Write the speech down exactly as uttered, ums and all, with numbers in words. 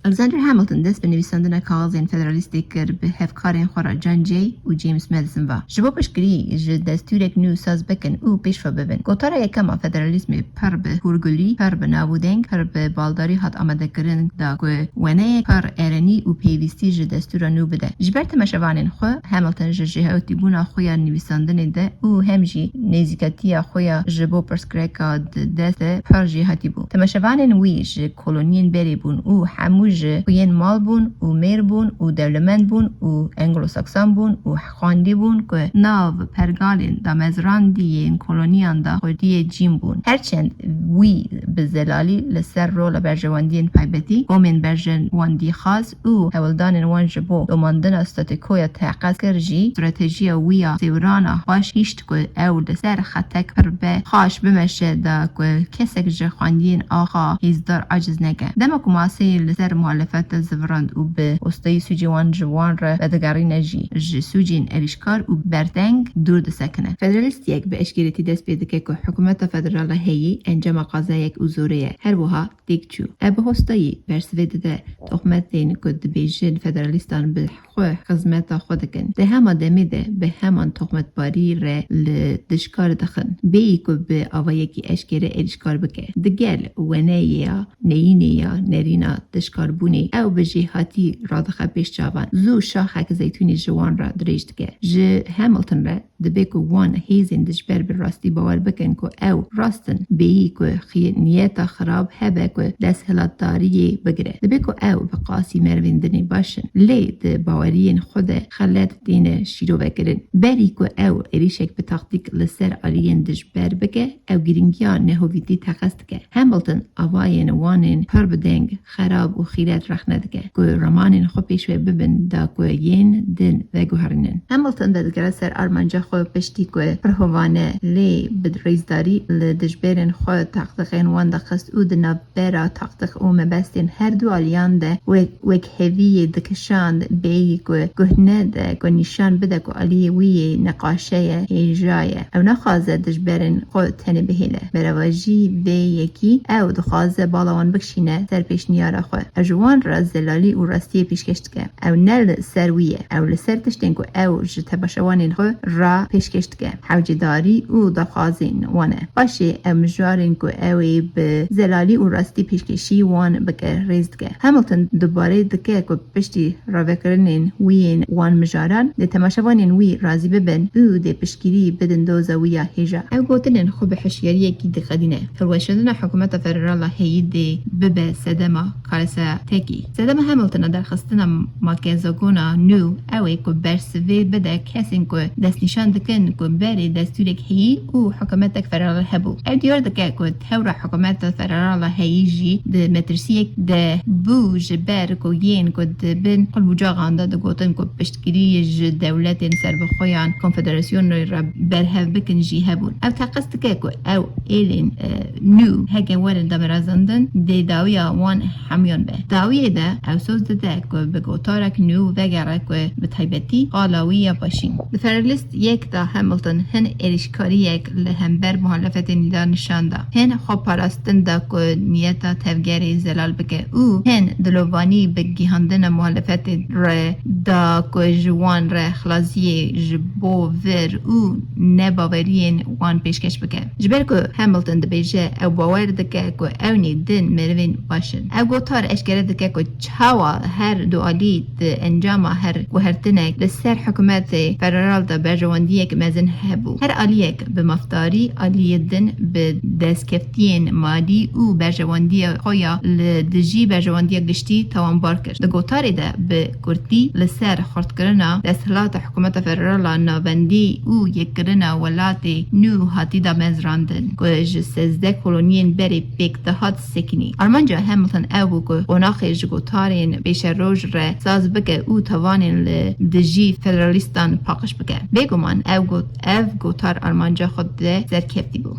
Alexander Hamilton dest bi nivîsandina kaxizên federalîstê kir bi hevkarên xwe re John Jay û James Madison ve. Ji bo piştgirî ji destûrek nû saz bikin û pêşve bibin. Gotara yekem a federalîzmê pir bi hûrgulî, pir bi nav û deng, pir bi baldarî hat amadekirin da ku weneyek pir erenî û pêwîstî ji destûra nû bide. Ji ber temaşevanên xwe, Hamilton ji jêhatîbûna xwe ya nivîsandinê de û hem jî nêzîkatiya xwe ya ji bo pirsgirêka di dest de pir jêhatî bû. Temaşevanên wî ji koloniyên berê bûn û hemû ji xweyên mal bûn û mêr bûn û dewlemend bûn û Anglo-Saksan bûn û xwendî bûn ku nav pergalên damezrandî yên koloniyan de xwediyê cîn bûn. Herçend wî bi zelalî li ser rola berjewendiyên taybetî, komên berjewendî xas û hewldanên wan ji bo domandina statûkoya teqez kir jî, stratejiya wî ya sêwirana xweş hişt ku ew li ser xetek pir be xaş bimeşe da ku kesek ji xwendiyên axa hêzdar aciz neke. Dema ku maseyê li ser muhalefet de zivirand û bi ostayî sûcê wan ji wan re vedigerîne jî, ji sûcên êrîşkar û berdeng dûr disekine. Federalîstiyek bi eşkêretî dest pê dike ku hikûmeta federal a heyî encama qazayek û zorê ye. Her wiha têk çû. Ev bi hostayî bersivê dide tohmetên ku dibêjin federalîstan bi xwe xizmeta xwe dikin. Di hema demê de bi heman tohmetbarî re li dijkar dixin. Bêyî ku bi avayekî eşkere êrîşkar bike. Digel weneyê ya neyînê ya nerîna dijkarbûnê ew bi jêhatî radixe pêş çavan. Zû şaxek zeytûnê ji wan re dirêj dike. Ji Hamilton re Dibê ku wan hêzên dijber bi rastî bawer bikin ku ew rast in, bêyî ku xi-, niyeta xirab hebe ku desthilatdariyê bigire. Dibê ku ew bi qasî merivên dinê baş in, lê di baweriyên xwe de xelet têne şîrovekirin. Berî ku ew êrîşek bi taktîk li ser aliyên dijber bike, ew girîngiya nehovîtî teqez dike. Hamilton avayên wan ên pir bi deng, xerab û xîret rexne dike ku ramanên xwe pêşve bibin da ku yên din veguherînin. Hamilton vedigere ser armanca xwe piştî ku pir hovane lê bi rêzdarî li dijberên xwe taqtiqên wan dixist û di navbera taqtiq û mebestên her du aliyan de wek, wekheviyê dikişand, bêyî ku guhne de ku nîşan bide ku aliyê wî yê neqaşe ye, hêja ye. Ew naxwaze dijberên xwe tenê bihêle. Berevajî vê yekî ew dixwaze bala wan bikişîne ser pêşniyara xwe. Ew ji wan re zelalî û rastiyê pêşkêş dike. Ew ne li ser wî ye. Ew li ser tiştên ku ew ji temaşevanên xwe re pêşkêş dike. Hewcedarî û daxwazên wan e. Paşê ew mijarên ku ew ê bi zelalî û rastî pêşkêşî wan bike rêz dike. Hamilton dubare dike ku piştî ravekirinên wî yên wan mijaran, di temaşevanên wî razî bibin û dê piştgirî bidin doza wî ya hêja. Ew gotinên xwe bi hişyariyekî diqedîne. Hilweşandina hikûmeta federal a heyî dê bibe sedema karesetekî. Sedema Hamilton a derxistina makezagona nû ew ê ku bersivê bide kesên ku destnîşan dikin ku berê destûrek heyî û hikûmetek federal hebû. Ew diyar dike ku tewra hikûmeta federal a heyî jî di metirsiyek de bû, ji ber ku yên ku di bin qulbûcaxan de digotin ku piştgirî ji dewletên serbixweyan konfederasyonê re berhev bikin jî hebûn. Ew teqez dike ku ew êlên, e, nû heke werin damerazandin, dê dawiya wan hemûyan be. Dawiyê de ew soz dide ku bi gotarek nû vegere ku bi taybetî qala wî ya paşîn. Di Federalist yek de Hamilton hin êrîşkariyek li hember muhalefetê nî da nîşan da. Hin xwe parastin da ku niyeta tevgerê zelal bike û hin dilovanî bi gihandina muhalefetê re da ku ji wan re xilaziyê ji bo vir û nebaweriyên wan pêşkêş bike. Ji ber ku Hamilton dibêje ew bawer dike ku ew nê din merivên baş in. Ew gotar eşkere dike ku çawa her du alî di encama her guhertinek li ser hikûmetê federal de berjewendiyek mezin hebû. Her aliyek bi mafdarî, aliyê din bi destkeftiyên madî û berjewendiya xwe ya li dijî berjewendiya giştî tawanbar kir. Di gotarê de bi kurtî li ser xurtkirina desthilata hikûmeta federal a navendî û yekkirina welatê nû hatî damezrandin ku ji sêzdeh koloniyên berê pêk dihat sekinî. Armanca Hamilton ew bû ku qonaxê ji gotarên pêşeroj re saz bike û tawanên li dijî federalîstan paqij bike. Bêguman ew got, ev gotar armanca xwe de serkeftî bû.